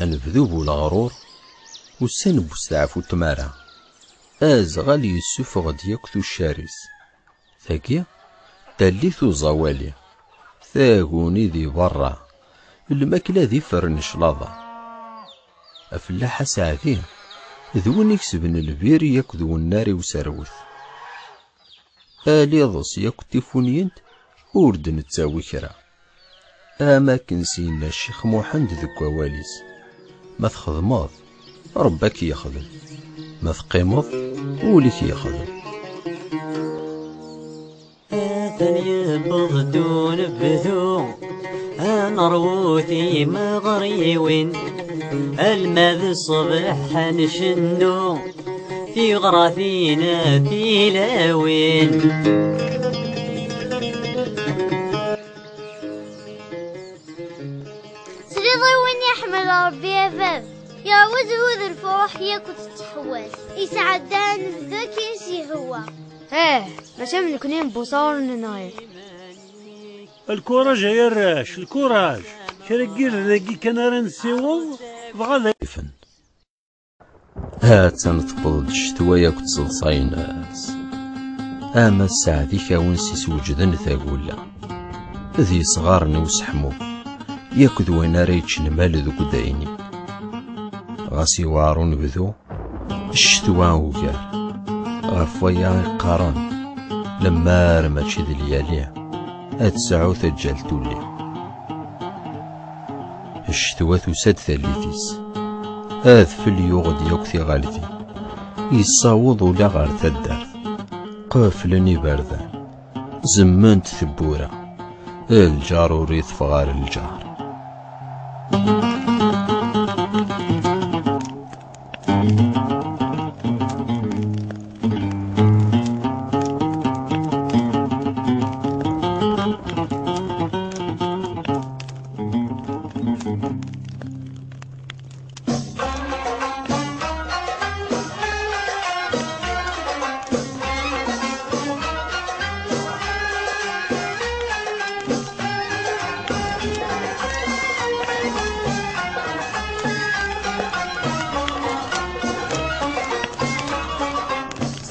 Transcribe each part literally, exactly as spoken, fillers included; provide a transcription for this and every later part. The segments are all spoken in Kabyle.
Anebdu bu leɣrur, ussan n westeɛfu n tmara, azɣal yessufeɣ-d yakk tuccar-is. Tagi, tallit uẓawali, taguni di berra, lmakla d ifren n claḍa. Afellaḥ aseɛdi, d win ikesben lbir yakk d wennar i userwet. Aliḍes yakk tifunyent ur d-nettawi kra. Am akken s-yenna Ccix Muḥend deg wawal-is: "Ma txedmeḍ, Ṛebbi ad k-yexdem. Ma teqqimeḍ, ul-ik yexdem." Atan yewweḍ-d unebdu, ad nerwu timeɣriwin, alma d ṣṣbeḥ ad ncennu tiɣratin a tilawin. Tesliḍ i win iḥemmel Ṛebbi a bab, yerwa zzhu d lefruḥ yakk d ttḥewwal, isɛedda anebdu akken s-yehwa. Eh, maca am nekni n Buṣa ur nenɣi. Lkuraj ay arrac, lkuraj! Kra n yirden-agi kan ara nessiweḍ, dɣa d Ifen. Ha-tt-an tewweḍ-d ccetwa yakk d teḍsa-ines. Ama sseɛd-ik a wen-s-isweǧden tagella, d yesɣaren i useḥmu, yakk d wayen ara yeččen lmal deg udayni. Ɣas iwɛer unebdu, ccetwa ugar. Ɣef waya i qqaren, lemmar mačči d lyali, ad tesɛu taǧǧalt ulli. Ccetwa tusa-d tallit-is. Adfel yuɣ-d yakk tiɣaltin. Yessaweḍ ula ɣer taddart. Qeflen iberdan. Zemment tewwura. Lǧar ur iteffeɣ ara lǧar.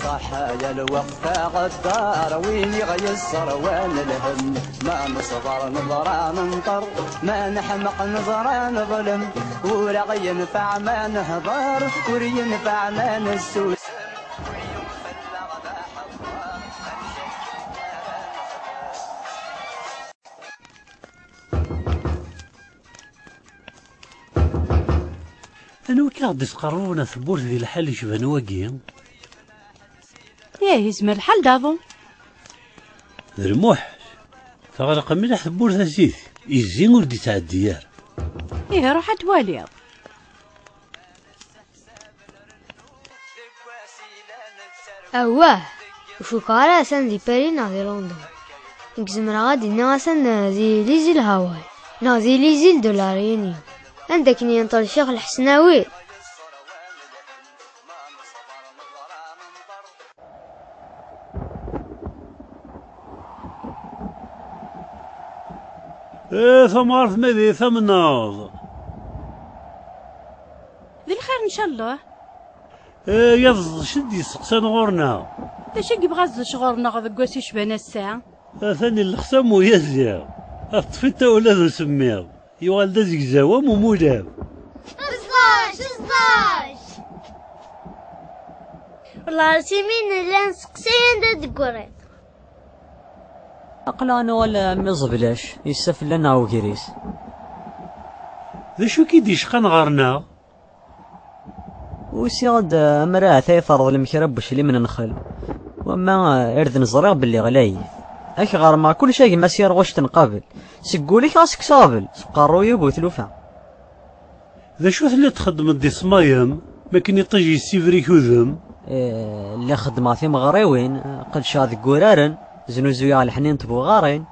Ṣaḥḥa ya lweqt aɣeddar, win i ɣ-yesserwan lhemm. Ma neṣber neḍra nenṭer, ma neḥmeq neẓra neḍlem. Ur aɣ-yenfeɛ ma nehḍer, ur yenfeɛ ma nessusem. Anwa i k-aɣ-d-isqerbuben ɣer tewwurt di lḥal icban wagi? Ih, yezmer lḥal d aḍu. D lmuḥal. Teɣleq mliḥ tewwurt a Sidi. Izzi ur d-ittɛeddi ara. Ih, ruḥ ad twaliḍ. Awah, ur cukkeɣ ara atan di Paris neɣ di London. Nekk zemreɣ ad d-iniɣ atan, eh, di les îles Hawaï, neɣ di les îles de la Réunion, anda akken yenṭel Ccix Lḥesnawi. Eh, tamɣart ma d tamnaḍ. D lxir, ncallah. Eh, yaḍ ẓḍec i d-yesteqsan ɣur-neɣ. D acu i yebɣa ẓḍec ɣur-neɣ deg wass icban ass-a? Atan illexs am uyaziḍ. Ad teṭṭef-it tawla d usemmiḍ. Yuɣal d azegzaw am umulab. Ẓḍec, ẓḍec! Wellah, ar timi nella nseqsay anda d-teggriḍ. Aql-aɣ nuɣal, a mmi Ẓeblac, yessa fell-aneɣ wegris. D acu i k-id-yecqan ɣer-neɣ? Usiɣ-d, eh, ammer ahat ay treḍlem kra n weclim n nnxel. Wamma, eh, irden ẓriɣ belli ɣlayit. Ad k-ɣermeɣ kullec a gma s yirɣuct n qabel. Seg wul-ik ɣas kkes aɣbel, seg uqerruy-iw bu tlufa. D acu telliḍ txeddmeḍ di ṣṣmayem, mi akken iṭij yessibrik udem? Eh, lliɣ xeddmeɣ timeɣriwin, qedceɣ deg wuraren, znuzuyeɣ leḥnin n tbuɣarin.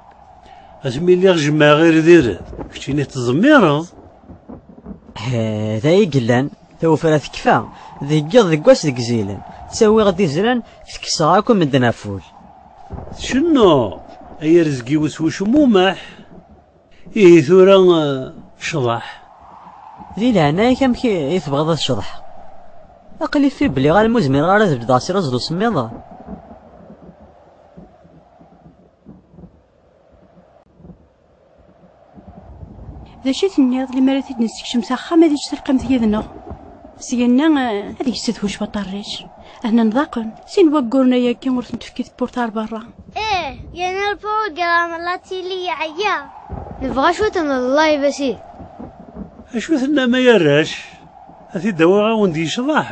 Asmi lliɣ jemɛeɣ ird ird, keččini tettẓemmireḍ? Eh, d ay yellan, tawefra tekfa, deg yiḍ deg wass deg zilen, ttawiɣ-d izran, tekkseɣ akk medden ɣef wul. Tcennuḍ, ay arezg-iw s wucmumeḥ. Ihi tura, eh, cḍeḥ. Di leɛnaya-k, amek i, i tebɣiḍ ad tecḍeḥ? Aql-i fibli, almi ur zmireɣ ara ad beddeɣ si laẓ d usemmiḍ. D acu i tenniḍ, lemmer ad t-id-nessekcem s axxam, ad yečč talqimt yid-neɣ? Syenna, eh, ad yessedhu cwiṭ rric. Ahnan daɣen, sin wagguren ayagi ur ten-tefki tewwurt ar berra. Ih, yerna lprugram n la tili yeɛya. Nebɣa cwiṭ n live, a sidi. Acu tennam ay arrac? Ad t-id-awiɣ a wen-d-yecḍeḥ.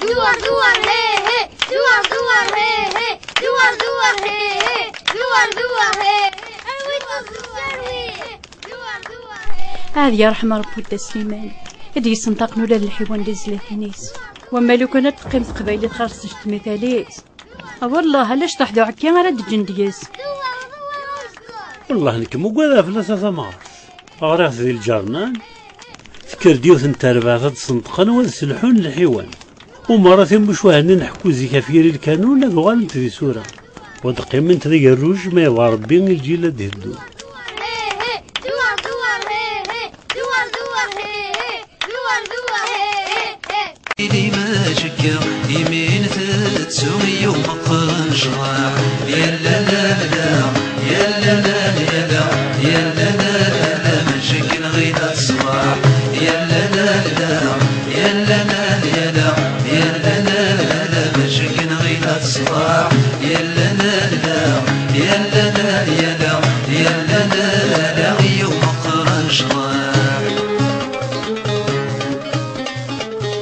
Dewwer, dewwer, he, he! Dewwer, dewwer, he, he! Dewwer, dewwer, he, he! Dewwer, dewwer, he, he! Arwi-t, arwi-t! Dewwer, dewwer, he, he! Ad yerḥem Ṛebbi Dda Sliman, i d-yessenṭaqen ula d lḥiwan di tezlatin-is. Wamma lukan ad teqqim teqbaylit ɣer-s tejjem-it. A wallah, ala cṭuḥ d uɛekki ara d-ǧǧen deg-s. Wallah, nekk mugadeɣ fell-as a tamɣart. Ɣriɣ-t di lǧernan. Tekker-d yiwet n terbaɛt ad d-senṭqen u ad sselḥun lḥiwan. Umarat imucuha-nni nḥekku zik ɣef yiri lkanun ad uɣalent d isura. U ad qqiment d agerruj ma yebɣa Rebbi i lǧil ad d-iheddun. Ili ma cekkeɣ, imin tettu i umeqqen ccḍeḥ. Yalla la la, yalla la la la, yalla la la la, ma cekkeɣ ɣida ṣṣbeḥ.